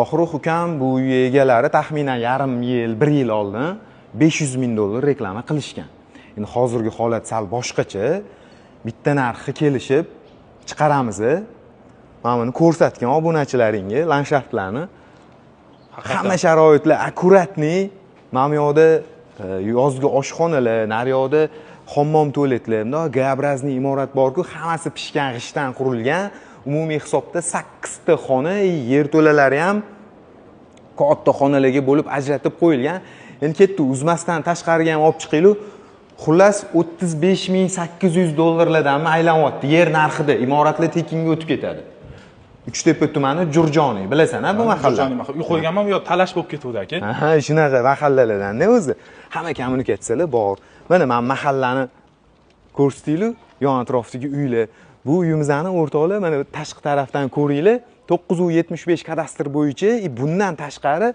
Shohrux ukam, bu uy egalari taxminan yarim yil, bir yil oldin 500 ming dollar reklama qilishgan. Endi hozirgi holat sal boshqacha. Bitta narxi kelishib chiqaramiz. Mana buni ko'rsatgan obunachilaringga landshaftlarni. Hamma sharoitlar аккуратный. Mana bu yoqda yozgi oshxonalar, naryoqda hammom, tualetlar, bundoq Г-образный imorat borku, hammasi pishgan g'ishtdan qurilgan. Umumiy hisobda sakkizta xona, yerto'lalari ham katta xonalarga bo'lib ajratib qo'yilgan. Endi ketdi, uzmasdan tashqariga ham olib chiqaylik. Xullas, 35 800 dollarlardanmi aylanyapti yer narxida, imoratlar tekinga o'tib ketadi. Uchtepa tumani, Jurjoniy, bilasan a bu mahalla? Jurjoniy mahalla. Uy qo'yganman, bu yoq talash bo'lib ketuvdi, aka. Ha, shunaqa mahallalardan o'zi. Hamma kommunikatsiyalar bor. Mana mana mahallani ko'rsataylik, yon atrofdagi uylar. Bu uyimizni, o'rtoqlar, mana tashqi tarafdan ko'ringlar, 975 kadastr bo'yicha. И bundan tashqari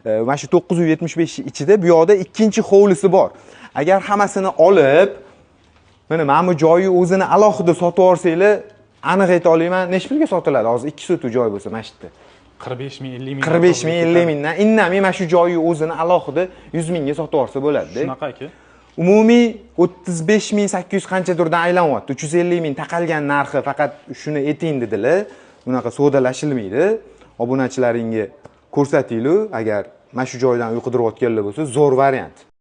mana shu 975 ichida bu yoqda ikkinchi hovlisi bor. Agar hammasini olib, mana bu joyi o'zini alohida sotib olsanglar, aniq ayta olaman, nechi pulga sotiladi hozir 2 sotix joy bo'lsa mana shu yerda? 45 ming, 50 ming. 45 ming, 50 mingdan indamay mana shu joyi o'zini alohida 100 mingga sotib olsa bo'ladi. Shunaqa, aka. Umumiy 35 800 qanchadirdan aylanyapti. 350 ming taqalgan narxi, faqat shuni ayting dedilar. Unaqa savdolashilmaydi. Obunachilaringga ko'rsatinglar, agar mana shu joydan uy qidirayotganlar bo'lsa, zo'r variant.